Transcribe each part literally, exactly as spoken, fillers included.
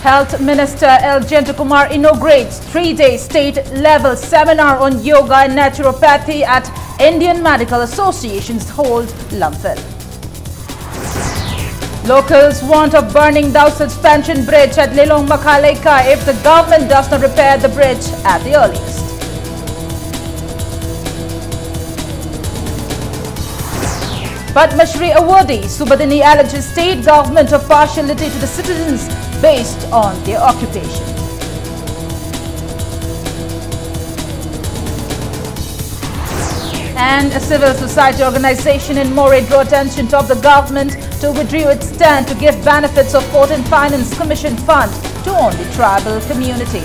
Health Minister L Jayantakumar inaugurates three-day state-level seminar on yoga and naturopathy at Indian Medical Association's Hall, Lamphel. Locals warned of burning the suspension bridge at Lilong Makhaleika if the government does not repair the bridge at the earliest. Padma Shri awardee Subodhini alleges state government of partiality to the citizens based on their occupation. And a civil society organization in Moreh drew attention of the government to withdraw its stand to give benefits of fourteen Finance Commission fund to only tribal community.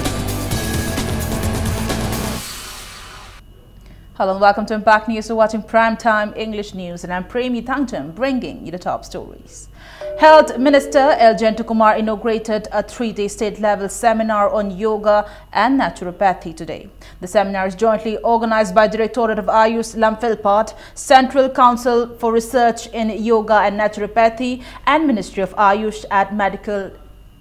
Hello and welcome to Impact News. You're watching Prime Time English News, and I'm Premi Thangtam, bringing you the top stories. Health Minister L Jayantakumar inaugurated a three-day state-level seminar on yoga and naturopathy today. The seminar is jointly organized by Directorate of Ayush Lamphel Part, Central Council for Research in Yoga and Naturopathy, and Ministry of Ayush at Medical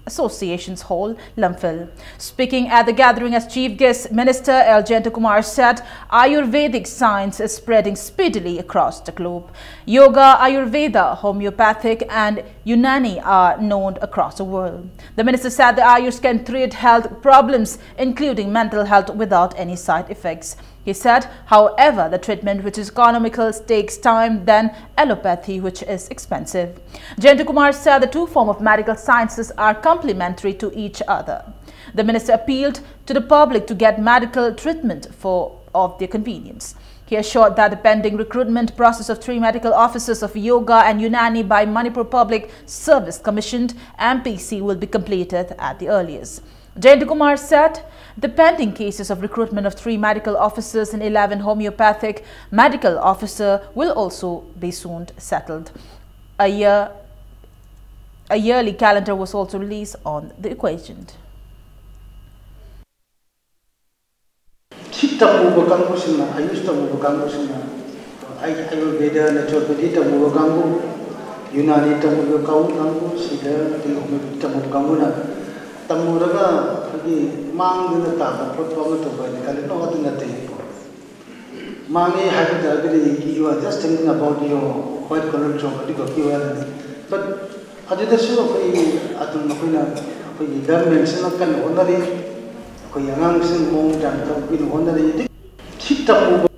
Associations Hall, Lamphel. Speaking at the gathering as chief guest, Minister L Jayantakumar said Ayurvedic science is spreading speedily across the globe. Yoga, Ayurveda, homeopathic, and Unani are known across the world. The minister said the Ayush can treat health problems, including mental health, without any side effects. He said, however, the treatment which is economical takes time than allopathy, which is expensive. Jayantakumar said the two forms of medical sciences are complementary to each other. The minister appealed to the public to get medical treatment for of their convenience. He assured that the pending recruitment process of three medical officers of Yoga and Unani by Manipur Public Service Commission, M P C, will be completed at the earliest. Jayantakumar said the pending cases of recruitment of three medical officers and eleven homeopathic medical officer will also be soon settled. A year, a yearly calendar was also released on the equation. ꯁꯤ ꯇꯝꯃꯨꯕ ꯀꯥꯡꯕꯨꯁꯤꯡꯅ, ꯑꯌꯨꯁ ꯇꯝꯃꯨꯕ ꯀꯥꯡꯕꯨꯁꯤꯡꯅ, ꯑꯩ Ayurveda, naturopathy ꯇꯝꯃꯨꯕ ꯀꯥꯡꯕꯨ, ꯌꯨꯅꯥꯅꯤ ꯇꯝꯃꯨꯕ ꯀꯥꯡ-, ꯀꯥꯡꯕꯨ, ꯁꯤꯗ ꯑꯩꯈꯣꯏꯒꯤ ꯍꯣꯃꯤꯌꯣꯄꯦꯊꯤ ꯇꯝꯃꯨꯕ ꯀꯥꯡꯕꯨꯅ ꯇꯝꯃꯨꯔꯒ ꯑꯩꯈꯣꯏꯒꯤ ꯃꯥꯡꯗꯅ ꯇꯥꯕ ꯈꯣꯠꯄ ꯑꯃ ꯇꯧꯕ ꯍꯥꯏꯗꯤ ꯀꯔꯤꯅꯣ ꯑꯗꯨ ꯅꯠꯇꯦ꯫ ꯃꯥꯡꯉꯦ ꯍꯥꯏꯕ ꯇꯥꯔꯒꯗꯤ you are just thinking about your white collar job ꯑꯗꯨ ꯈꯛꯀꯤ ꯋꯥꯅꯤ꯫ But ꯑꯗꯨꯗꯁꯨ ꯑꯩꯈꯣꯏ ꯑꯗꯨꯝ ꯑꯩꯈꯣꯏꯅ ꯑꯩꯈꯣꯏꯒꯤ ꯒꯚꯔꯟꯃꯦꯟꯁꯤꯅ ꯀꯟꯅ ꯍꯣꯠꯅꯔꯤ꯫ ꯑꯩꯈꯣꯏꯒꯤ ꯑꯉꯥꯡꯁꯤꯡ ꯃꯑꯣꯡ ꯃꯇꯧ ꯇꯧꯕꯤꯅ ꯍꯣꯠꯅꯔꯤ꯫ ꯁꯤ ꯇꯝꯃꯨꯕ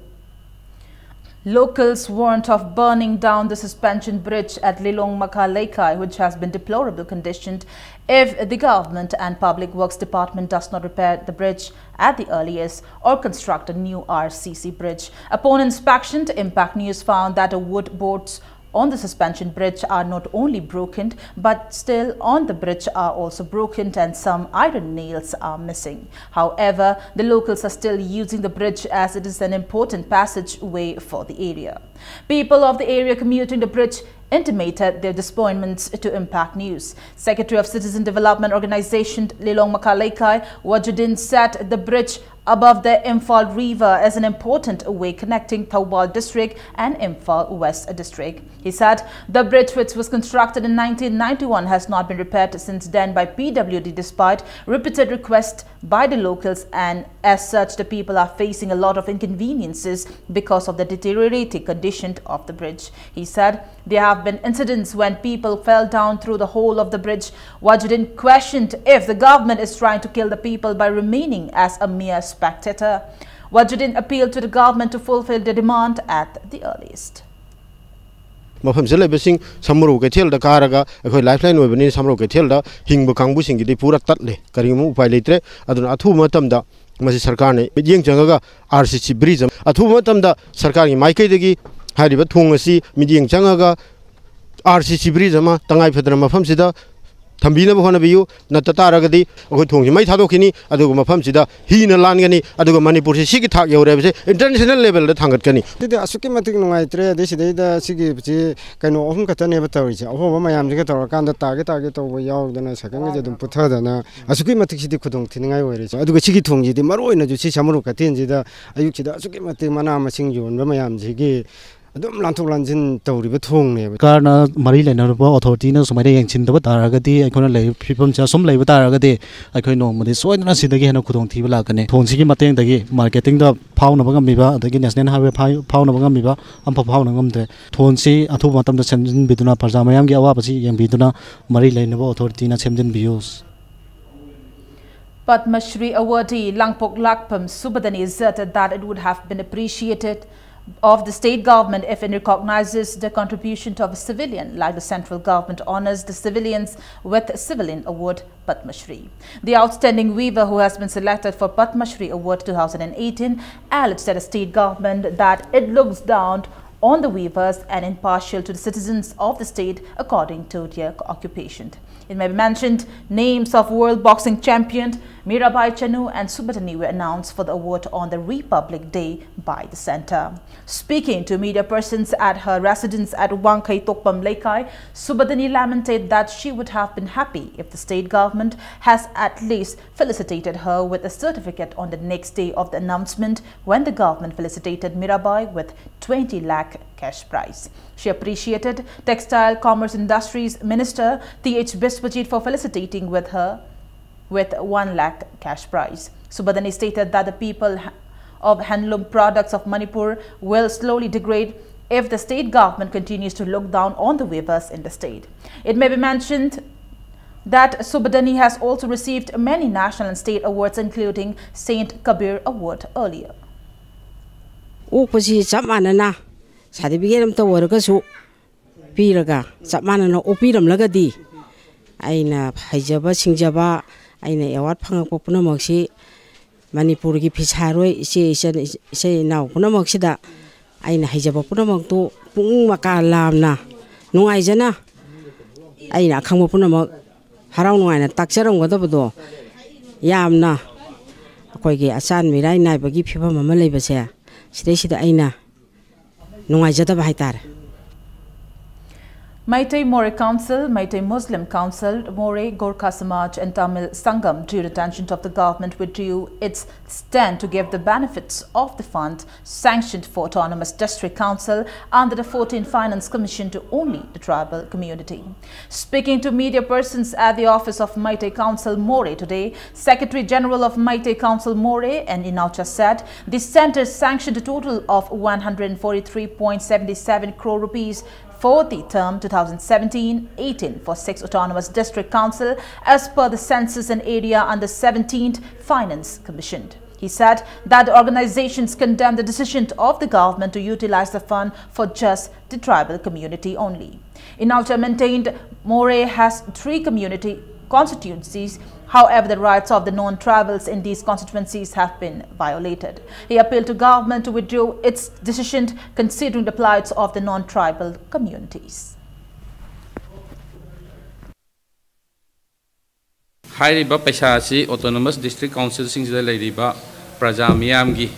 Locals warned of burning down the suspension bridge at Lilong Makha Leikai, which has been deplorable conditioned if the government and public works department does not repair the bridge at the earliest or construct a new R C C bridge. Upon inspection, the Impact News found that the wood boards on the suspension bridge are not only broken, but still on the bridge are also broken and some iron nails are missing. However, the locals are still using the bridge as it is an important passageway for the area. People of the area commuting the bridge intimated their disappointments to Impact News. Secretary of Citizen Development Organization Lilong Makha Leikai Wajuddin said the bridge above the Imphal River is an important way connecting Thoubal district and Imphal West district. He said the bridge, which was constructed in nineteen ninety-one, has not been repaired since then by P W D despite repeated requests by the locals, and as such the people are facing a lot of inconveniences because of the deteriorating condition of the bridge. He said there have been incidents when people fell down through the hole of the bridge. Wajuddin questioned if the government is trying to kill the people by remaining as a mere spectator. Wajuddin appealed to the government to fulfill the demand at the earliest. ꯃꯐꯝꯁꯤꯗ ꯂꯩꯕꯁꯤꯡ ꯁꯃꯨꯔꯧ ꯀꯩꯊꯦꯜꯗ ꯀꯥꯔꯒ ꯑꯩꯈꯣꯏ life line ꯑꯣꯏꯕꯅꯤꯅ ꯁꯃꯨꯔꯧ ꯀꯩꯊꯦꯜꯗ ꯍꯤꯡꯕ ꯀꯥꯡꯕꯨꯁꯤꯡꯒꯤꯗꯤ ꯄꯨꯔꯥ ꯇꯠꯂꯦ꯫ ꯀꯔꯤꯒꯨꯝꯕ ꯎꯄꯥꯏ ꯂꯩꯇ꯭ꯔꯦ꯫ ꯑꯗꯨꯅ ꯑꯊꯨꯕ ꯃꯇꯝꯗ ꯃꯁꯤ ꯁꯔꯀꯥꯔꯅ ꯃꯤꯠꯌꯦꯡ ꯆꯪꯉꯒ ꯑꯥꯔ ꯁꯤ ꯁꯤ ꯕ꯭ꯔꯤꯖ ꯑꯃ ꯑꯊꯨꯕ ꯃꯇꯝꯗ ꯁꯔꯀꯥꯔꯒꯤ ꯃꯥꯏꯀꯩꯗꯒꯤ ꯍꯥꯏꯔꯤꯕ ꯊꯣꯡ ꯑꯁꯤ ꯃꯤꯠꯌꯦꯡ ꯆꯪꯉꯒ ꯑꯥꯔ ꯁꯤ ꯁꯤ ꯕ꯭ꯔꯤꯖ ꯑꯃ ꯇꯉꯥꯏ ꯐꯗꯅ ꯃꯐꯝꯁꯤꯗ ꯊꯝꯕꯤꯅꯕ ꯍꯣꯠꯅꯕꯤꯌꯨ꯫ ꯅꯠꯇ ꯇꯥꯔꯒꯗꯤ ꯑꯩꯈꯣꯏ ꯊꯣꯡꯁꯤ ꯃꯩ ꯊꯥꯗꯣꯛꯈꯤꯅꯤ, ꯑꯗꯨꯒ ꯃꯐꯝꯁꯤꯗ ꯍꯤꯅ ꯂꯥꯟꯒꯅꯤ, ꯑꯗꯨꯒ ꯃꯅꯤꯄꯨꯔꯁꯤ ꯁꯤꯒꯤ ꯊꯥꯛ ꯌꯧꯔꯦ ꯍꯥꯏꯕꯁꯦ ꯏꯟꯇꯔꯅꯦꯁꯅꯦꯜ ꯂꯦꯚꯦꯜꯗ ꯊꯥꯡꯒꯠꯀꯅꯤ꯫ ꯑꯗꯨꯗꯤ ꯑꯁꯨꯛꯀꯤ ꯃꯇꯤꯛ ꯅꯨꯡꯉꯥꯏꯇ꯭ꯔꯦ꯫ ꯑꯗꯩ ꯁꯤꯗꯩꯗ ꯁꯤꯒꯤ ꯀꯩꯅꯣ ꯑꯍꯨꯝ ꯈꯛꯇꯅꯦꯕ ꯇꯧꯔꯤꯁꯦ꯫ ꯑꯍꯣꯕ ꯃꯌꯥꯝꯁꯤꯒ ꯇꯧꯔꯀꯥꯟꯗ ꯇꯥꯒꯦ ꯇꯥꯒꯦ ꯇꯧꯕ ꯌꯥꯎꯗꯅ ꯁꯥꯏꯀꯜꯒꯁꯦ ꯑꯗꯨꯝ ꯄꯨꯊꯗꯅ ꯑꯁꯨꯛꯀꯤ ꯃꯇꯤꯛ ꯁꯤꯗꯤ ꯈꯨꯗꯣꯡ ꯊꯤꯅꯤꯡꯉꯥꯏ ꯑꯣꯏꯔꯦ꯫ ꯑꯗꯨꯒ ꯁꯤꯒꯤ ꯊꯣꯡꯁꯤꯗꯤ ꯃꯔꯨ ꯑꯣꯏꯅꯁꯨ ꯁꯤ ꯁꯃꯨꯔꯧ ꯀꯩꯊꯦꯜꯁꯤꯗ ꯑꯌꯨꯛꯁꯤꯗ ꯑꯁꯨꯛꯀꯤ ꯃꯇꯤꯛ ꯃꯅꯥ ꯃꯁꯤꯡ ꯌꯣꯟꯕ ꯃꯌꯥꯝꯁꯤꯒꯤ ꯑꯗꯨꯝ ꯂꯥꯟꯊꯣꯛ ꯂꯥꯟꯁꯤꯟ ꯇꯧꯔꯤꯕ ꯊꯣꯡꯅꯦꯕ꯫ ꯁꯔꯀꯥꯔꯅ, ꯃꯔꯤ ꯂꯩꯅꯔꯕ ꯑꯣꯊꯣꯔꯤꯇꯤꯅ ꯁꯨꯃꯥꯏꯅ ꯌꯦꯡꯁꯤꯟꯗꯕ ꯇꯥꯔꯒꯗꯤ, ꯑꯩꯈꯣꯏꯅ ꯂꯩꯔꯤꯕ ꯐꯤꯕꯝꯁꯦ ꯑꯁꯨꯝ ꯂꯩꯕ ꯇꯥꯔꯒꯗꯤ, ꯑꯩꯈꯣꯏ ꯅꯣꯡꯃꯗꯤ ꯁꯣꯏꯗꯅ ꯁꯤꯗꯒꯤ ꯍꯦꯟꯅ ꯈꯨꯗꯣꯡꯊꯤꯕ ꯂꯥꯛꯀꯅꯤ꯫ ꯊꯣꯟꯁꯤꯒꯤ ꯃꯇꯦꯡꯗꯒꯤ ꯃꯥꯔꯀꯦꯇꯤꯡꯗ ꯐꯥꯎꯅꯕ ꯉꯝꯃꯤꯕ, ꯑꯗꯒꯤ ꯅꯦꯁꯅꯦꯜ ꯍꯥꯏꯋꯦ ꯐꯥꯎ-, ꯐꯥꯎꯅꯕ ꯉꯝꯃꯤꯕ ꯑꯃꯐꯥꯎ ꯐꯥꯎꯅ ꯉꯝꯗ꯭ꯔꯦ꯫ ꯊꯣꯟꯁꯤ ꯑꯊꯨꯕ ꯃꯇꯝꯗ ꯁꯦꯝꯖꯤꯟꯕꯤꯗꯨꯅ, ꯄ꯭ꯔꯖꯥ ꯃꯌꯥꯝꯒꯤ ꯑꯋꯥꯕꯁꯤ ꯌꯦꯡꯕꯤꯗꯨꯅ, ꯃꯔꯤ ꯂꯩꯅꯕ ꯑꯣꯊꯣꯔꯤꯇꯤꯅ ꯁꯦꯝꯖꯤꯟꯕꯤꯌꯨ꯫ Padma Shri awardee Langpok Lakpam Subadani asserted that it would have been appreciated of the state government if it recognizes the contribution of a civilian, like the central government honors the civilians with civilian award Padma Shri. The outstanding weaver who has been selected for Padma Shri Award two thousand eighteen alleged that the state government that it looks down on the weavers and impartial to the citizens of the state according to their occupation. It may be mentioned names of world boxing champion Mirabai Chanu and Subadani were announced for the award on the Republic Day by the center. Speaking to media persons at her residence at Wangkhei Tokpam Leikai, Subadani lamented that she would have been happy if the state government has at least felicitated her with a certificate on the next day of the announcement, when the government felicitated Mirabai with twenty lakh cash prize. She appreciated Textile Commerce Industries Minister Th Biswajit for felicitating with her with one lakh cash prize. Subadani stated that the people ha- of handloom products of Manipur will slowly degrade if the state government continues to look down on the weavers in the state. It may be mentioned that Subadani has also received many national and state awards, including Saint Kabir Award earlier. ꯑꯣꯛꯄꯁꯤ ꯆꯞ ꯃꯥꯟꯅꯅ certificate ꯑꯃꯇ ꯑꯣꯏꯔꯒꯁꯨ ꯄꯤꯔꯒ, ꯆꯞ ꯃꯥꯟꯅꯅ ꯑꯣꯛꯄꯤꯔꯝꯂꯒꯗꯤ, ꯑꯩꯅ ꯍꯩꯖꯕ ꯁꯤꯡꯖꯕ, ꯑꯩꯅ ꯑꯦꯋꯥꯔꯗ ꯐꯪꯉꯛꯄ ꯄꯨꯝꯅꯃꯛꯁꯤ ꯃꯅꯤꯄꯨꯔꯒꯤ ꯐꯤꯁꯥꯔꯣꯏ ꯏꯆꯦ ꯏꯆꯟ, ꯏꯆꯤꯜ ꯏꯅꯥꯎ ꯄꯨꯝꯅꯃꯛꯁꯤꯗ ꯑꯩꯅ ꯍꯩꯖꯕ ꯄꯨꯝꯅꯃꯛꯇꯨ ꯄꯨꯛꯅꯤꯡ ꯃꯀꯥ ꯂꯥꯝꯅ, ꯅꯨꯡꯉꯥꯏꯖꯅ, ꯑꯩꯅ ꯑꯈꯪꯕ ꯄꯨꯝꯅꯃꯛ ꯍꯔꯥꯎ ꯅꯨꯡꯉꯥꯏꯅ ꯇꯥꯛꯆꯔꯝꯒꯗꯕꯗꯣ, ꯌꯥꯝꯅ ꯑꯩꯈꯣꯏꯒꯤ ꯑꯆꯥꯟ ꯃꯤꯔꯥꯏ ꯅꯥꯏꯕꯒꯤ ꯐꯤꯕꯝ ꯑꯃ ꯂꯩꯕꯁꯦ, ꯁꯤꯗꯩꯁꯤꯗ ꯑꯩꯅ ꯅꯨꯡꯉꯥꯏꯖꯗꯕ ꯍꯥꯏꯇꯥꯔꯦ꯫ Meitei Moreh Council, Meitei Muslim Council, Moreh Gorkha Samaj and Tamil Sangam, drew the attention of the government, withdrew its stand to give the benefits of the fund sanctioned for Autonomous District Council under the fourteenth Finance Commission to only the tribal community. Speaking to media persons at the office of Meitei Council Moreh today, Secretary General of Meitei Council Moreh and Inaucha said the center sanctioned a total of one hundred forty-three point seven seven crore rupees for the term two thousand seventeen eighteen for six Autonomous District Council as per the census and area under seventeenth Finance Commission. He said that the organizations condemned the decision of the government to utilize the fund for just the tribal community only. Inaucha maintained Moreh has three community constituencies. However, the rights of the non-tribals in these constituencies have been violated. He appealed to government to withdraw its decision considering the plights of the non-tribal communities. ꯍꯥꯏꯔꯤꯕ ꯄꯩꯁꯥ ꯑꯁꯤ Autonomous District Councilꯁꯤꯡꯁꯤꯗ ꯂꯩꯔꯤꯕ ꯄ꯭ꯔꯖꯥ ꯃꯤꯌꯥꯝꯒꯤ,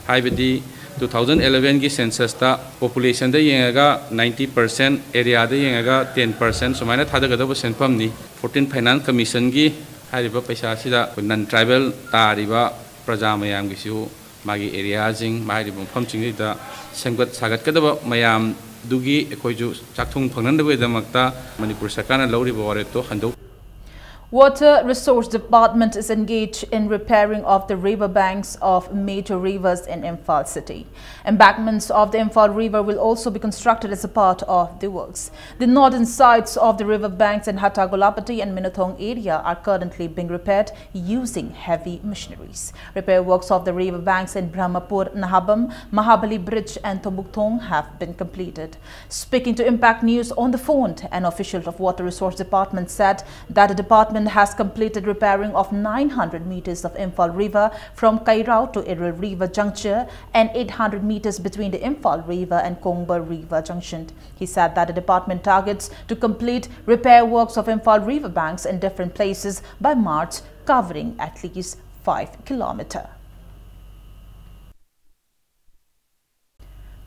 ꯍꯥꯏꯕꯗꯤ two thousand elevenꯒꯤ censusꯇ populationꯗ ꯌꯦꯡꯉꯒ ninety percent, areaꯗ ꯌꯦꯡꯉꯒ ten percent ꯁꯨꯃꯥꯏꯅ ꯊꯥꯗꯒꯗꯧꯕ ꯁꯦꯟꯐꯝꯅꯤ꯫ Fourteen Finance Commissionꯒꯤ ꯍꯥꯏꯔꯤꯕ ꯄꯩꯁꯥ ꯑꯁꯤꯗ ꯑꯩꯈꯣꯏ non tribal ꯇꯥꯔꯤꯕ ꯄ꯭ꯔꯖꯥ ꯃꯌꯥꯝꯒꯤꯁꯨ ꯃꯥꯒꯤ areaꯁꯤꯡ, ꯍꯥꯏꯔꯤꯕ ꯃꯐꯝꯁꯤꯡꯁꯤꯗ ꯁꯦꯝꯒꯠ ꯁꯥꯒꯠꯀꯗꯕ ꯃꯌꯥꯝꯗꯨꯒꯤ ꯑꯩꯈꯣꯏꯁꯨ ꯆꯥꯛꯊꯨꯡ ꯐꯪꯅꯅꯕꯒꯤꯗꯃꯛꯇ ꯃꯅꯤꯄꯨꯔ ꯁꯔꯀꯥꯔꯅ ꯂꯧꯔꯤꯕ ꯋꯥꯔꯦꯞꯇꯣ ꯍꯟꯗꯣꯛ Water Resource Department is engaged in repairing of the river banks of major rivers in Imphal city. Embankments of the Imphal River will also be constructed as a part of the works. The northern sides of the river banks in Hatta Golapati and Minathong area are currently being repaired using heavy machineries. Repair works of the river banks in Brahmapur, Nahabam, Mahabali Bridge and Thomukthong have been completed. Speaking to Impact News on the phone, an official of Water Resource Department said that the department has completed repairing of nine hundred meters of Imphal River from Kairao to Iril River juncture and eight hundred meters between the Imphal River and Kongbar River junction. He said that the department targets to complete repair works of Imphal River banks in different places by March, covering at least five kilometer.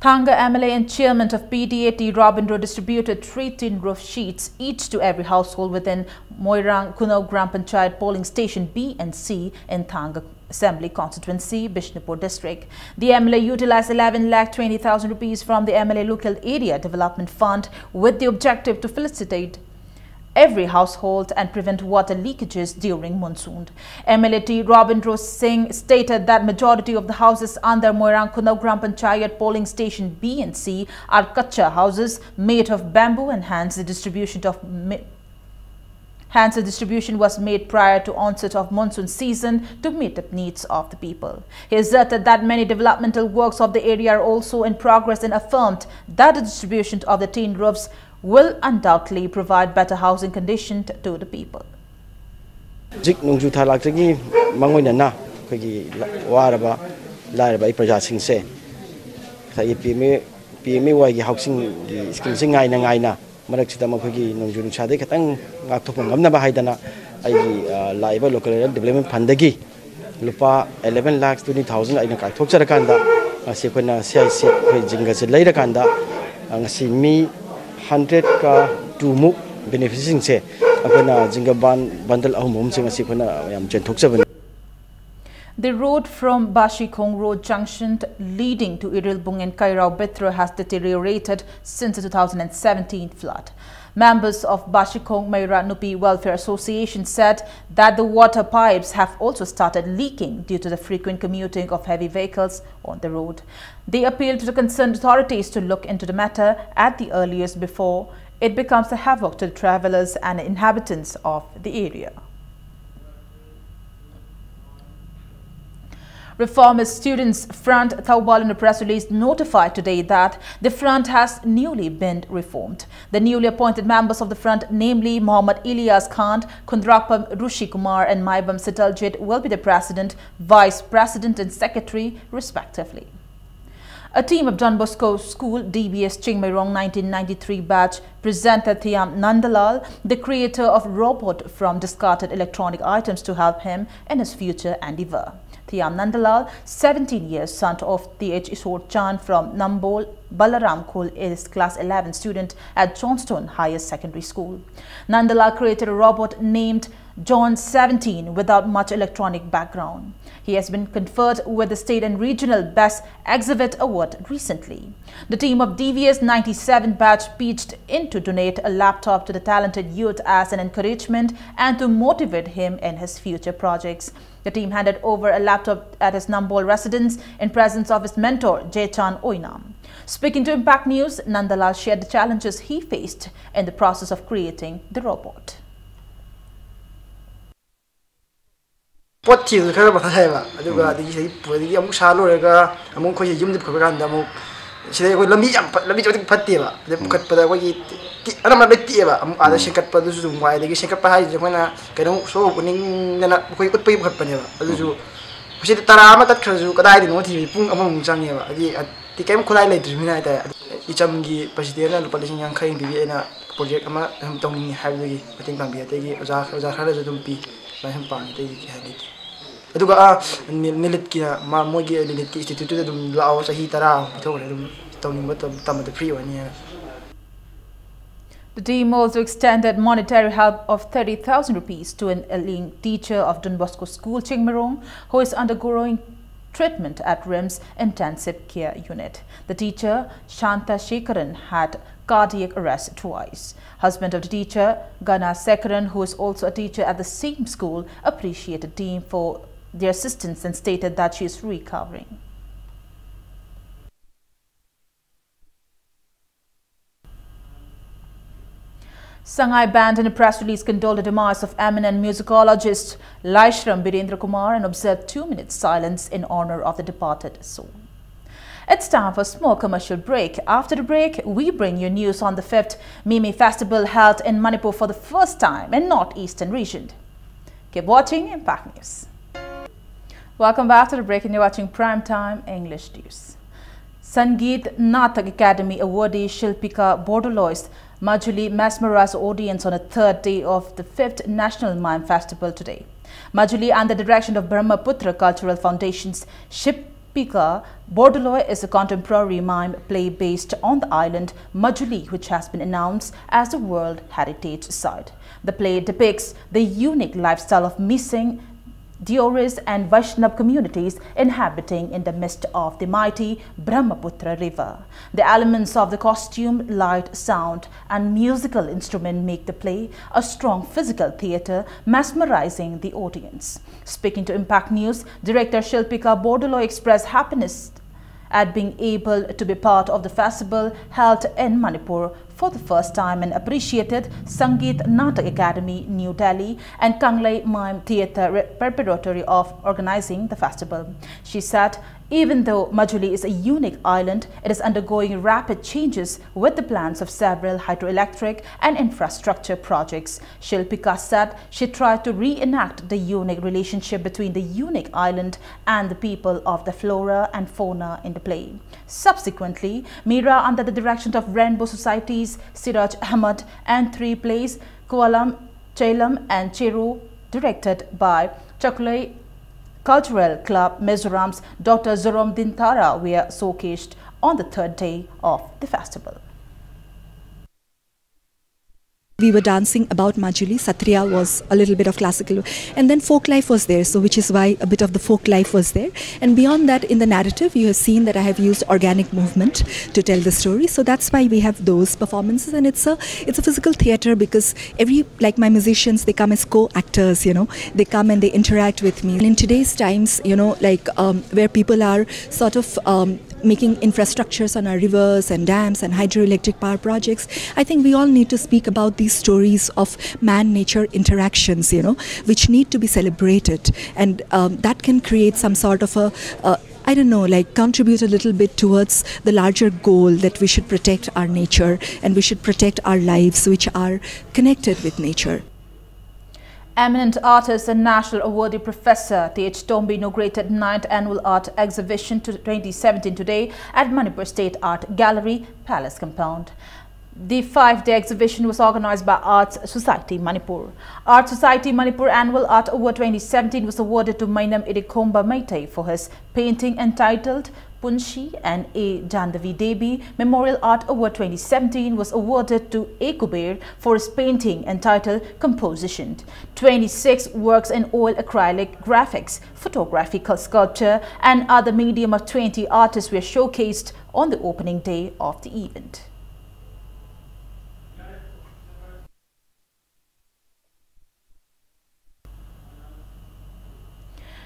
Thanga M L A and chairman of P D A T Robindro distributed three tin roof sheets each to every household within Moirang Khunau Gram Panchayat polling station B and C in Thanga Assembly Constituency, Bishnupur District. The M L A utilized eleven lakh twenty thousand rupees from the M L A Local Area Development Fund with the objective to facilitate every household and prevent water leakages during monsoon. M L A T Robindro Singh stated that majority of the houses under Moirang Khunau Gram Panchayat polling station B and C are kacha houses made of bamboo, and hence the distribution of mi- hence the distribution was made prior to onset of monsoon season to meet the needs of the people. He asserted that many developmental works of the area are also in progress and affirmed that the distribution of the tin roofs will undoubtedly provide better housing condition to the people. ꯍꯧꯖꯤꯛ ꯅꯣꯡꯖꯨ ꯊꯥ ꯂꯥꯛꯇꯒꯤ ꯃꯥꯡꯑꯣꯏꯅꯅ ꯑꯩꯈꯣꯏꯒꯤ ꯋꯥꯔꯕ ꯂꯥꯏꯔꯕ ꯑꯩ ꯄ꯭ꯔꯖꯥꯁꯤꯡꯁꯦ ꯉꯁꯥꯏꯒꯤ P M A P M A ꯋꯥꯏꯒꯤ ꯍꯥꯎꯁꯤꯡꯒꯤ ꯁ꯭ꯀꯤꯝꯁꯤ ꯉꯥꯏꯅ ꯉꯥꯏꯅ ꯃꯔꯛꯁꯤꯗ ꯃꯈꯣꯏꯒꯤ ꯅꯣꯡꯖꯨ ꯅꯨꯡꯁꯥꯗꯒꯤ ꯈꯤꯇꯪ ꯉꯥꯛꯊꯣꯛꯄ ꯉꯝꯅꯕ ꯍꯥꯏꯗꯅ ꯑꯩꯒꯤ ꯂꯥꯛꯏꯕ ꯂꯣꯀꯦꯜ ꯑꯦꯔꯤꯌꯥ ꯗꯤꯕ꯭ꯂꯞꯃꯦꯟ ꯐꯟꯗꯒꯤ ꯂꯨꯄꯥ eleven lakh twenty thousand ꯑꯩꯅ ꯀꯥꯏꯊꯣꯛꯆꯔꯀꯥꯟꯗ ꯉꯁꯤ ꯑꯩꯈꯣꯏꯅ ꯁꯤ ꯑꯥꯏ ꯁꯤ ꯑꯩꯈꯣꯏ ꯖꯤꯡꯒꯁꯦ ꯂꯩꯔꯀꯥꯟꯗ ꯉꯁꯤ ꯃꯤ ꯍꯟꯗ꯭ꯔꯦꯠꯀ ꯇꯨꯃꯨꯛ ꯕꯦꯅꯤꯐꯤꯁꯤꯌꯔꯤꯁꯤꯡꯁꯦ ꯑꯩꯈꯣꯏꯅ ꯖꯤꯡꯒ ꯕꯟꯗꯜ ꯑꯍꯨꯝ ꯑꯍꯨꯝꯁꯦ ꯉꯁꯤ ꯑꯩꯈꯣꯏꯅ ꯌꯥꯝ ꯆꯦꯟꯊꯣꯛꯆꯕꯅꯤ꯫ The road from Bashikhong Road junction leading to Irilbung and Kairao Bitra has deteriorated since the two thousand seventeen flood. Members of Bashikhong Meira Nupi Welfare Association said that the water pipes have also started leaking due to the frequent commuting of heavy vehicles on the road. They appeal to the concerned authorities to look into the matter at the earliest before it becomes a havoc to the travelers and inhabitants of the area. Reformist Students Front Thoubal in a press release notified today that the front has newly been reformed. The newly appointed members of the front, namely Mohammad Ilyas Khan, Khundrakpam Rushi Kumar and Maibam Sitaljit, will be the president, vice president and secretary respectively. A team of Don Bosco School D B S Chingmeirong nineteen ninety-three batch presented Thiam Nandalal, the creator of robot, from discarded electronic items to help him in his future endeavor. Thiam Nandalal, seventeen years, son of Th Ishwar Chand from Nambol Balaram Khul, is class eleven student at Johnstone Higher Secondary School. Nandalal created a robot named John seventeen without much electronic background. He has been conferred with the state and regional Best Exhibit Award recently. The team of D V S ninety-seven batch pitched in to donate a laptop to the talented youth as an encouragement and to motivate him in his future projects. The team handed over a laptop at his Nambol residence in presence of his mentor, Jechan Oinam. Speaking to Impact News, Nandalal shared the challenges he faced in the process of creating the robot. ꯄꯣꯠ ꯊꯤꯕꯁꯨ ꯈꯔ ꯃꯊꯥ ꯁꯥꯏꯕ꯫ ꯑꯗꯨꯒ ꯑꯗꯒꯤ ꯁꯤꯗꯒꯤ ꯄꯨꯔꯗꯒꯤ ꯑꯃꯨꯛ ꯁꯥ ꯂꯣꯏꯔꯒ ꯑꯃꯨꯛ ꯑꯩꯈꯣꯏꯁꯦ ꯌꯨꯝꯗ ꯄꯨꯈꯠꯄ ꯀꯥꯟꯗ ꯑꯃꯨꯛ ꯁꯤꯗꯩ ꯑꯩꯈꯣꯏ ꯂꯝꯕꯤ ꯌꯥꯝ ꯐꯠ- ꯂꯝꯕꯤꯁꯦ ꯑꯗꯨꯝ ꯐꯠꯇꯦꯕ꯫ ꯑꯗꯩ ꯄꯨꯈꯠꯄꯗ ꯑꯩꯈꯣꯏꯒꯤ ꯇꯤ- ꯑꯅꯝꯕꯅ ꯂꯣꯏ ꯇꯤꯛꯑꯦꯕ꯫ ꯑꯃꯨꯛ ꯑꯥꯗ ꯁꯦꯝꯒꯠꯄꯗꯨꯁꯨ ꯑꯗꯨꯝ ꯋꯥꯏ꯫ ꯑꯗꯒꯤ ꯁꯦꯝꯒꯠꯄ ꯍꯥꯏꯁꯦ ꯑꯩꯈꯣꯏꯅ ꯀꯩꯅꯣ ꯁꯣ ꯎꯠꯅꯤꯡꯗꯅ ꯑꯩꯈꯣꯏ ꯎꯠꯄꯒꯤ ꯄꯨꯈꯠꯄꯅꯦꯕ꯫ ꯑꯗꯨꯁꯨ ꯁꯤꯗ ꯇꯔꯥ ꯑꯃ ꯇꯠꯈ꯭ꯔꯁꯨ ꯀꯗꯥꯏꯗꯅꯣ ꯊꯤꯕꯁꯦ ꯄꯨꯡ ꯑꯃꯃꯨꯛ ꯆꯪꯉꯦꯕ꯫ ꯍꯥꯏꯗꯤ ꯇꯤ ꯀꯩꯝ ꯈꯨꯠꯂꯥꯏ ꯂꯩꯇ꯭ꯔꯤꯕꯅꯤꯅ ꯍꯥꯏꯇꯥꯔꯦ꯫ ꯏꯆꯝꯒꯤ ꯄ꯭ꯔꯁꯤꯗꯦꯟꯅ ꯂꯨꯄꯥ ꯂꯤꯁꯤꯡ ꯌꯥꯡꯈꯩ ꯄꯤꯕꯤ ꯑꯩꯅ ꯄ꯭ꯔꯣꯖꯦꯛ ꯑꯃ ꯁꯨꯝ ꯇꯧꯅꯤꯡꯉꯤ ꯍꯥꯏꯕꯗꯨꯒꯤ ꯃꯇꯦꯡ ꯄꯥꯡꯕꯤ꯫ ꯑꯇꯩꯒꯤ ꯑꯣꯖꯥ ꯑꯣꯖꯥ ꯈꯔꯅꯁꯨ ꯑꯗꯨꯝ ꯄꯤ꯫ ꯑꯗꯨꯃꯥꯏꯅ ꯁꯨꯝ ꯄꯥꯡꯉꯤ꯫ ꯑꯇꯩꯗꯤ ꯀꯩ ꯍꯥꯏ ꯂꯩꯇꯦ꯫ ꯑꯗꯨꯒ ꯑꯥ ꯅꯤ- ꯅꯤꯂꯤꯠꯀꯤꯅ ꯃꯥ ꯃꯣꯏꯒꯤ ꯂꯤꯂꯤꯠꯀꯤ ꯏꯟꯁꯇꯤꯇ꯭ꯌꯨꯠꯇꯨꯗ ꯑꯗꯨꯝ ꯂꯥꯛꯑꯣ, ꯆꯍꯤ ꯇꯔꯥ ꯄꯤꯊꯣꯛꯈ꯭ꯔꯦ꯫ ꯑꯗꯨꯝ ꯇꯧꯅꯤꯡꯕ ꯇꯝ- ꯇꯝꯕꯗ ꯐ꯭ꯔꯤ ꯑꯣꯏꯅꯤ ꯍꯥꯏꯅ꯫ The team also extended monetary help of thirty thousand rupees to an ailing teacher of Don Bosco School, Chingmeirong, who is undergoing treatment at RIMS Intensive Care Unit. The teacher, Shanta Shekaran, had cardiac arrest twice. Husband of the teacher, Gana Sekaran, who is also a teacher at the same school, appreciated team for their assistance and stated that she is recovering. Sangai Band, in a press release, condoled the demise of eminent musicologist Laishram Birendra Kumar and observed two minutes silence in honor of the departed soul. It's time for a small commercial break. After the break, we bring you news on the fifth Mimi Festival held in Manipur for the first time in northeastern region. Keep watching Impact News. Welcome back to the break, and you're watching Prime Time English News. Sangeet Natak Academy awardee Shilpika Bordolois Majuli mesmerized audience on the third day of the fifth National Mime Festival today. Majuli under the direction of Brahmaputra Cultural Foundation's Shilpika Bordoloi is a contemporary mime play based on the island Majuli, which has been announced as a World Heritage Site. The play depicts the unique lifestyle of Mising, Deoris, and Vaishnav communities inhabiting in the midst of the mighty Brahmaputra River. The elements of the costume, light, sound, and musical instrument make the play a strong physical theatre, mesmerizing the audience. Speaking to Impact News, director Shilpika Bordoloi expressed happiness at being able to be part of the festival held in Manipur for the first time and appreciated Sangeet Natak Academy, New Delhi, and Kanglei Mime Theatre Re-, Preparatory of organizing the festival. She said, even though Majuli is a unique island, it is undergoing rapid changes with the plans of several hydroelectric and infrastructure projects. Shilpika said she tried to reenact the unique relationship between the unique island and the people of the flora and fauna in the play. Subsequently, Mira, under the direction of Rainbow Society's Siraj Ahmed, and three plays, Kualam, Chailam, and Cheru, directed by Chaklei Cultural Club, Mizoram's Doctor Zorom Dintara, were showcased on the third day of the festival. We were dancing about Majuli. Satriya was a little bit of classical, and then folk life was there, so which is why a bit of the folk life was there. And beyond that, in the narrative, you have seen that I have used organic movement to tell the story. So that's why we have those performances, and it's a it's a physical theater because every, like, my musicians, they come as co-actors. You know, they come and they interact with me. And in today's times, you know, like, um, where people are sort of um, making infrastructures on our rivers and dams and hydroelectric power projects, I think we all need to speak about these stories of man-nature interactions, you know, which need to be celebrated, and um, that can create some sort of a, a I don't know, like, contribute a little bit towards the larger goal that we should protect our nature and we should protect our lives, which are connected with nature. Eminent artist and national awardee Professor Th Tombi inaugurated ninth Annual Art Exhibition twenty seventeen today at Manipur State Art Gallery, Palace Compound. The five-day exhibition was organized by Arts Society Manipur. Arts Society Manipur Annual Art Award twenty seventeen was awarded to Mainam Irikhomba Meitei for his painting entitled Punshi, and A. Jandavi Devi Memorial Art Award twenty seventeen was awarded to A. Kuber for his painting entitled Composition. Twenty-six works in oil, acrylic, graphics, photography, sculpture, and other medium of twenty artists were showcased on the opening day of the event.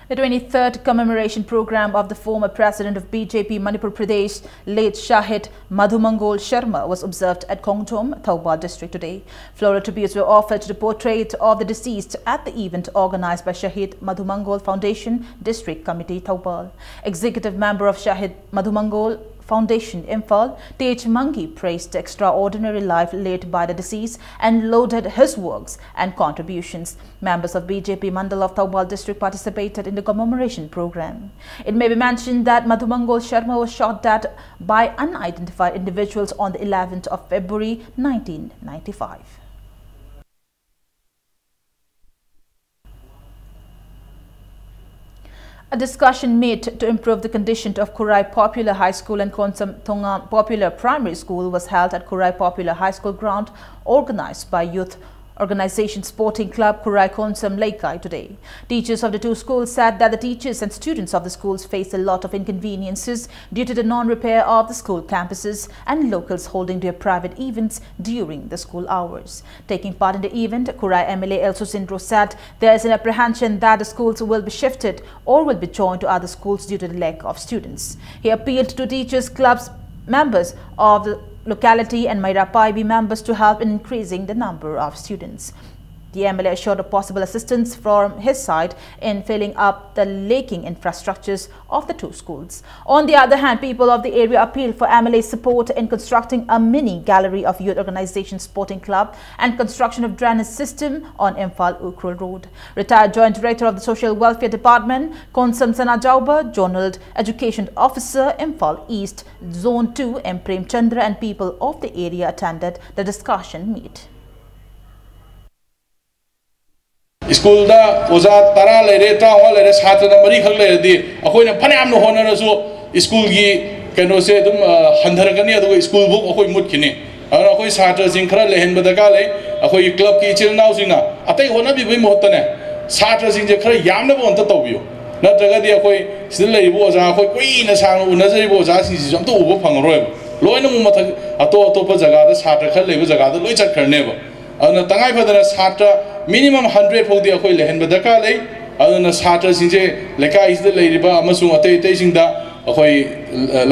The twenty-third commemoration program of the former president of B J P Manipur Pradesh, late Shahid Madhumangol Sharma, was observed at Khongthom, Thoubal district today. Floral tributes were offered to the portrait of the deceased at the event organized by Shahid Madhumangol Foundation District Committee, Thoubal. Executive member of Shahid Madhumangol Foundation, Imphal, Tej Mangi, praised the extraordinary life led by the deceased and lauded his works and contributions. Members of B J P Mandal of Thoubal district participated in the commemoration program. It may be mentioned that Madhumangol Sharma was shot dead by unidentified individuals on the eleventh of February nineteen ninety-five. A discussion meet to improve the condition of Khurai Popular High School and Khonsam Thongam Popular Primary School was held at Khurai Popular High School ground, organized by Youth Organization Sporting Club Khurai Khonsam Leikai today. Teachers of the two schools said that the teachers and students of the schools face a lot of inconveniences due to the non-repair of the school campuses and locals holding their private events during the school hours. Taking part in the event, Khurai M L A Elso Sindro said there is an apprehension that the schools will be shifted or will be joined to other schools due to the lack of students. He appealed to teachers, clubs, members of the locality and Maira Paibi members to help in increasing the number of students. The M L A assured of possible assistance from his side in filling up the lacking infrastructures of the two schools. On the other hand, people of the area appealed for M L A support in constructing a mini gallery of Youth Organization Sporting Club and construction of drainage system on Imphal Ukhrul Road. Retired Joint Director of the Social Welfare Department, Konsam Sanajauba, Zonal Education Officer, Imphal East Zone two, M Prem Chandra, and people of the area attended the discussion meet. ꯁ꯭ꯀꯨꯜꯗ ꯑꯣꯖꯥ ꯇꯔꯥ ꯂꯩꯔꯦ, ꯇꯔꯥꯃꯉꯥ ꯂꯩꯔꯦ, ꯁꯥꯇ꯭ꯔꯅ ꯃꯔꯤꯈꯛ ꯂꯩꯔꯗꯤ ꯑꯩꯈꯣꯏꯅ ꯐꯅꯌꯥꯝꯅ ꯍꯣꯠꯅꯔꯁꯨ ꯁ꯭ꯀꯨꯜꯒꯤ ꯀꯩꯅꯣꯁꯦ ꯑꯗꯨꯝ ꯍꯟꯊꯔꯛꯀꯅꯤ꯫ ꯑꯗꯨꯒ ꯁ꯭ꯀꯨꯜꯕꯨ ꯑꯩꯈꯣꯏ ꯃꯨꯠꯈꯤꯅꯤ꯫ ꯑꯗꯨꯅ ꯑꯩꯈꯣꯏ ꯁꯥꯇ꯭ꯔꯁꯤꯡ ꯈꯔ ꯂꯩꯍꯟꯕ ꯗꯔꯀꯥꯔ ꯂꯩ꯫ ꯑꯩꯈꯣꯏꯒꯤ ꯀ꯭ꯂꯕꯀꯤ ꯏꯆꯤꯜ ꯏꯅꯥꯎꯁꯤꯡꯅ ꯑꯇꯩ ꯍꯣꯠꯅꯕꯤꯕꯒꯤ ꯃꯍꯨꯠꯇꯅꯦ, ꯁꯥꯇ꯭ꯔꯁꯤꯡꯁꯦ ꯈꯔ ꯌꯥꯝꯅꯕ ꯑꯝꯇ ꯇꯧꯕꯤꯌꯨ꯫ ꯅꯠꯇ꯭ꯔꯒꯗꯤ ꯑꯩꯈꯣꯏ ꯁꯤꯗ ꯂꯩꯔꯤꯕ ꯑꯣꯖꯥ, ꯑꯩꯈꯣꯏ ꯀꯨꯏꯅ ꯁꯥꯡꯅ ꯎꯅꯖꯔꯤꯕ ꯑꯣꯖꯥꯁꯤꯡꯁꯤꯁꯨ ꯑꯝꯇ ꯎꯕ ꯐꯪꯉꯔꯣꯏꯕ꯫ ꯂꯣꯏꯅꯃꯛ ꯃꯊꯛ ꯑꯇꯣꯞ ꯑꯇꯣꯞꯄ ꯖꯒꯥꯗ, ꯁꯥꯇ꯭ꯔ ꯈꯔ ꯂꯩꯕ ꯖꯒꯥꯗ ꯂꯣꯏ ꯆꯠꯈ꯭ꯔꯅꯦꯕ꯫ ꯑꯗꯨꯅ ꯇꯉꯥꯏ ꯐꯗꯅ ꯁꯥꯇ꯭ꯔ minimum hundred ꯐꯥꯎꯗꯤ ꯑꯩꯈꯣꯏ ꯂꯩꯍꯟꯕ ꯗꯔꯀꯥꯔ ꯂꯩ꯫ ꯑꯗꯨꯅ ꯁꯥꯇ꯭ꯔꯁꯤꯡꯁꯦ ꯂꯩꯀꯥꯏꯁꯤꯗ ꯂꯩꯔꯤꯕ ꯑꯃꯁꯨꯡ ꯑꯇꯩ ꯑꯇꯩꯁꯤꯡꯗ ꯑꯩꯈꯣꯏ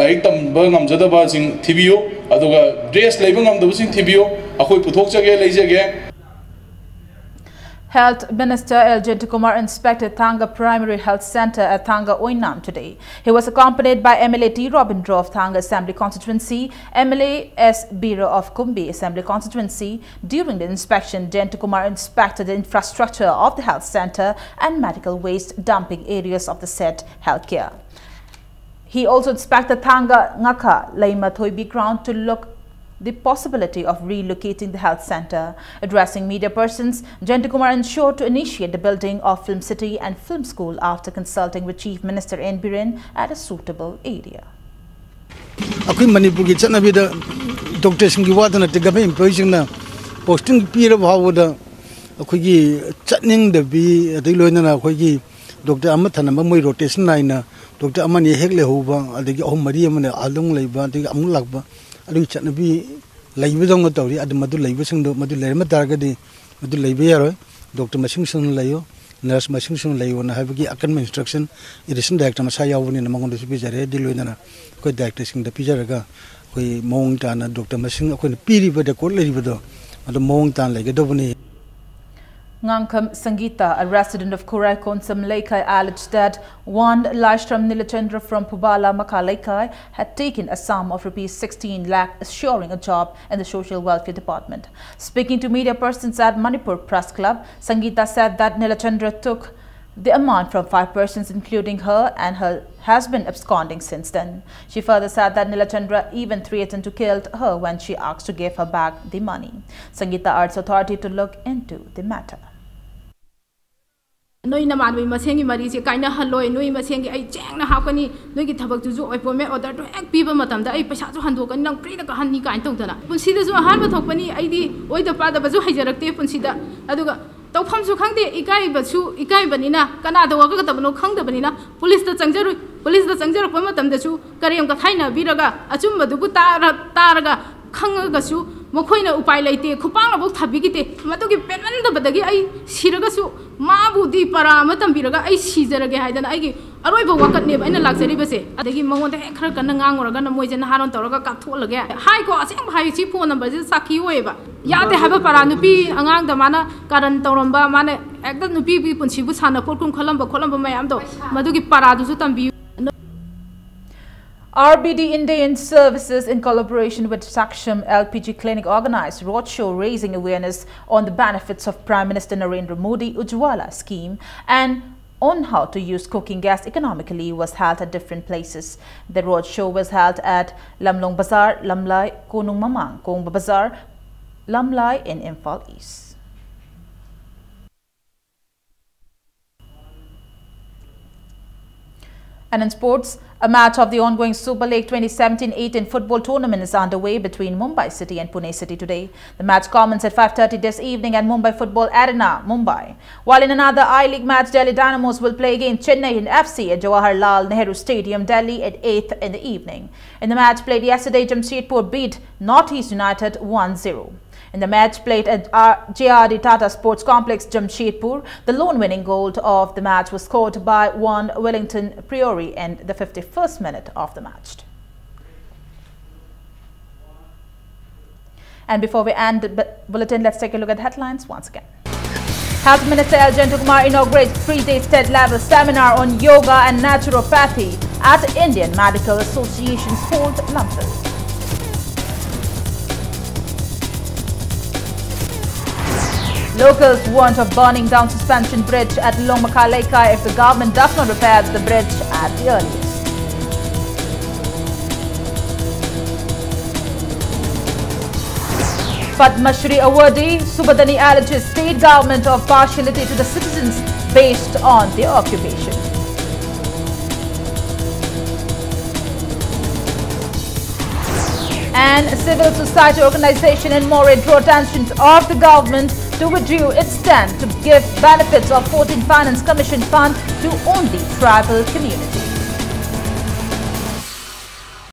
ꯂꯥꯏꯔꯤꯛ ꯇꯝꯕ ꯉꯝꯖꯗꯕꯁꯤꯡ ꯊꯤꯕꯤꯌꯨ, ꯑꯗꯨꯒ ꯗ꯭ꯔꯦꯁ ꯂꯩꯕ ꯉꯝꯗꯕꯁꯤꯡ ꯊꯤꯕꯤꯌꯨ, ꯑꯩꯈꯣꯏ ꯄꯨꯊꯣꯛꯆꯒꯦ, ꯂꯩꯖꯒꯦ꯫ Health Minister L Jayantakumar inspected Thanga Primary Health Centre at Thanga Oinam today. He was accompanied by M L A T Robindro of Thanga Assembly Constituency, M L A S Bira of Kumbi Assembly Constituency. During the inspection, Jayantakumar inspected the infrastructure of the health centre and medical waste dumping areas of the said healthcare. He also inspected Thanga Ngakha Leima Thoibi ground to look the possibility of relocating the health centre. Addressing media persons, Jayantakumar ensured to initiate the building of Film City and Film School after consulting with Chief Minister N Biren at a suitable area. ꯑꯩꯈꯣꯏ ꯃꯅꯤꯄꯨꯔꯒꯤ ꯆꯠꯅꯕꯤꯗ ꯗꯣꯛꯇꯔꯁꯤꯡꯒꯤ ꯋꯥꯗ ꯅꯠꯇꯦ, government ꯑꯦꯝꯄ꯭ꯂꯣꯌꯤꯁꯤꯡꯅ posting ꯄꯤꯔꯕ ꯐꯥꯎꯕꯗ ꯑꯩꯈꯣꯏꯒꯤ ꯆꯠꯅꯤꯡꯗꯕꯤ, ꯑꯗꯩ ꯂꯣꯏꯅꯅ ꯑꯩꯈꯣꯏꯒꯤ ꯗꯣꯛꯇꯔ ꯑꯃ ꯊꯅꯝꯕ, ꯃꯣꯏ ꯔꯣꯇꯦꯁꯟ ꯅꯥꯏꯅ ꯗꯣꯛꯇꯔ ꯑꯃꯅꯤ ꯍꯦꯛ ꯂꯩꯍꯧꯕ, ꯑꯗꯒꯤ ꯑꯍꯨꯝ ꯃꯔꯤ ꯑꯃꯅ ꯑꯗꯨꯝ ꯂꯩꯕ, ꯑꯗꯒꯤ ꯑꯃꯨꯛ ꯂꯥꯛꯄ, ꯑꯗꯨꯒꯤ ꯆꯠꯅꯕꯤ ꯂꯩꯕꯗꯧꯅ ꯇꯧꯔꯤ꯫ ꯑꯗꯨ ꯃꯗꯨ ꯂꯩꯕꯁꯤꯡꯗꯣ, ꯃꯗꯨ ꯂꯩꯔꯝꯕ ꯇꯥꯔꯒꯗꯤ ꯃꯗꯨ ꯂꯩꯕ ꯌꯥꯔꯣꯏ꯫ ꯗꯣꯛꯇꯔ ꯃꯁꯤꯡ ꯁꯨꯅ ꯂꯩꯌꯨ, ꯅꯔꯁ ꯃꯁꯤꯡ ꯁꯨꯅ ꯂꯩꯌꯨꯅ ꯍꯥꯏꯕꯒꯤ ꯑꯀꯟꯕ ꯏꯟꯁꯇ꯭ꯔꯛꯁꯟ ꯑꯦꯗꯤꯁꯅꯦꯜ ꯗꯥꯏꯔꯦꯛꯇꯔ ꯃꯁꯥ ꯌꯥꯎꯕꯅꯤꯅ ꯃꯉꯣꯟꯗꯁꯨ ꯄꯤꯖꯔꯦ꯫ ꯑꯗꯨ ꯂꯣꯏꯅꯅ ꯑꯩꯈꯣꯏ ꯗꯥꯏꯔꯦꯛꯇꯔꯁꯤꯡꯗ ꯄꯤꯖꯔꯒ ꯑꯩꯈꯣꯏ ꯃꯑꯣꯡ ꯇꯥꯅ ꯗꯣꯛꯇꯔ ꯃꯁꯤꯡ ꯑꯩꯈꯣꯏꯅ ꯄꯤꯔꯤꯕ ꯔꯦꯀꯣꯔꯗ ꯂꯩꯔꯤꯕꯗꯣ ꯑꯗꯨ ꯃꯑꯣꯡ ꯇꯥꯅ ꯂꯩꯒꯗꯧꯕꯅꯤ꯫ Ngangkham Sangita, a resident of Khuraikonsam Leikai, alleged that one Laishram Nilachandra from Phubala Makha Leikai had taken a sum of rupees sixteen lakh, assuring a job in the Social Welfare Department. Speaking to media persons at Manipur Press Club, Sangita said that Nilachandra took the amount from five persons, including her, and her has been absconding since then. She further said that Nilachandra even threatened to kill her when she asked to give her back the money. Sangita urged authority to look into the matter. ꯅꯣꯏ ꯅꯃꯥꯟꯅꯕꯤ ꯃꯁꯦꯟꯒꯤ ꯃꯔꯤꯁꯦ ꯀꯥꯏꯅꯍꯜꯂꯣꯏ, ꯅꯣꯏ ꯃꯁꯦꯟꯒꯤ ꯑꯩ ꯆꯦꯡꯅ ꯍꯥꯞꯀꯅꯤ, ꯅꯣꯏꯒꯤ ꯊꯕꯛꯇꯨꯁꯨ ꯑꯦꯄꯣꯏꯟꯃꯦꯟ ꯑꯣꯔꯗꯔꯗꯨ ꯍꯦꯛ ꯄꯤꯕ ꯃꯇꯝꯗ ꯑꯩ ꯄꯩꯁꯥꯁꯨ ꯍꯟꯗꯣꯛꯀꯅꯤ, ꯅꯪ ꯐ꯭ꯔꯤꯗ ꯀꯥꯍꯟꯅꯤ ꯀꯥꯏꯅ ꯇꯧꯗꯅ꯫ ꯄꯨꯟꯁꯤꯗꯁꯨ ꯑꯍꯥꯟꯕ ꯊꯣꯛꯄꯅꯤ, ꯑꯩꯗꯤ ꯑꯣꯏꯗ ꯄꯥꯗꯕꯁꯨ ꯍꯩꯖꯔꯛꯇꯦ ꯄꯨꯟꯁꯤꯗ꯫ ꯑꯗꯨꯒ ꯇꯧꯐꯝꯁꯨ ꯈꯪꯗꯦ, ꯏꯀꯥꯏꯕꯁꯨ ꯏꯀꯥꯏꯕꯅꯤꯅ, ꯀꯅꯥꯗ ꯋꯥꯀꯠꯀꯗꯕꯅꯣ ꯈꯪꯗꯕꯅꯤꯅ ꯄꯨꯂꯤꯁꯇ ꯆꯪꯖꯔꯨꯏ꯫ ꯄꯨꯂꯤꯁꯇ ꯆꯪꯖꯔꯛꯄ ꯃꯇꯝꯗꯁꯨ ꯀꯔꯦꯝ ꯀꯊꯥꯏꯅꯕꯤꯔꯒ ꯑꯆꯨꯝꯕꯗꯨꯕꯨ ꯇꯥꯔ-, ꯇꯥꯔꯒ ꯈꯪꯉꯒꯁꯨ ꯃꯈꯣꯏꯅ ꯎꯄꯥꯏ ꯂꯩꯇꯦ, ꯈꯨꯄꯥꯛꯅꯐꯧ ꯊꯥꯕꯤꯈꯤꯗꯦ꯫ ꯃꯗꯨꯒꯤ ꯄꯦꯟꯃꯟꯗꯕꯗꯒꯤ ꯑꯩ ꯁꯤꯔꯒꯁꯨ ꯃꯥꯕꯨꯗꯤ ꯄꯔꯥ ꯑꯃ ꯇꯝꯕꯤꯔꯒ ꯑꯩ ꯁꯤꯖꯔꯒꯦ ꯍꯥꯏꯗꯅ ꯑꯩꯒꯤ ꯑꯔꯣꯏꯕ ꯋꯥꯀꯠꯅꯦꯕ ꯑꯩꯅ ꯂꯥꯛꯆꯔꯤꯕꯁꯦ꯫ ꯑꯗꯒꯤ ꯃꯉꯣꯟꯗ ꯍꯦꯛ ꯈꯔ ꯀꯟꯅ ꯉꯥꯡꯉꯨꯔꯒꯅ ꯃꯣꯏꯁꯦ ꯅꯍꯥꯔꯣꯟ ꯇꯧꯔꯒ ꯀꯥꯞꯊꯣꯛꯍꯜꯂꯒꯦ ꯍꯥꯏꯀꯣ꯫ ꯑꯁꯦꯡꯕ ꯍꯥꯏ, ꯁꯤ ꯐꯣꯟ ꯅꯝꯕꯔꯁꯤꯗ ꯁꯥꯈꯤ ꯑꯣꯏꯌꯦꯕ꯫ ꯌꯥꯗꯦ ꯍꯥꯏꯕ ꯄꯔꯥ, ꯅꯨꯄꯤ ꯑꯉꯥꯡꯗ ꯃꯥꯅ ꯀꯥꯔꯟ ꯇꯧꯔꯝꯕ, ꯃꯥꯅ ꯍꯦꯛꯇ ꯅꯨꯄꯤꯒꯤ ꯄꯨꯟꯁꯤꯕꯨ ꯁꯥꯟꯅ ꯈꯣꯠꯀꯨꯝ ꯈꯜꯂꯝꯕ ꯈꯣꯠꯂꯝꯕ ꯃꯌꯥꯝꯗꯣ, ꯃꯗꯨꯒꯤ ꯄꯔꯥꯗꯨꯁꯨ ꯇꯝꯕꯤꯌꯨ꯫ R B D Indian Services, in collaboration with Saksham L P G Clinic, organized roadshow raising awareness on the benefits of Prime Minister Narendra Modi Ujjwala scheme and on how to use cooking gas economically was held at different places. The roadshow was held at Lamlong Bazar, Lamlai, Konung Mamang, Kongba Bazar, Lamlai in Imphal East. And in sports, a match of the ongoing Super League twenty seventeen eighteen football tournament is underway between Mumbai City and Pune City today. The match commences at five thirty this evening at Mumbai Football Arena, Mumbai. While in another I-League match, Delhi Dynamos will play against Chennai F C at Jawaharlal Nehru Stadium, Delhi at eight in the evening. In the match played yesterday, Jamshedpur beat Northeast United one zero. In the match played at R-, J R D Tata Sports Complex, Jamshedpur, the lone winning goal of the match was scored by one Wellington Priori in the fifty-first minute of the match. And before we end the bu-, bulletin, let's take a look at the headlines once again. Health Minister L Jayantakumar inaugurates three-day state-level seminar on yoga and naturopathy at Indian Medical Association's Hall, Lamphel. Locals warned of burning down suspension bridge at Longmakha Leikai if the government does not repair the bridge at the earliest. Padma Shri awardee Subodhini alleges state government of partiality to the citizens based on their occupation. And civil society organization in Moreh draw attention of the government to withdraw its stand to give benefits of fourteen Finance Commission fund to only tribal communities.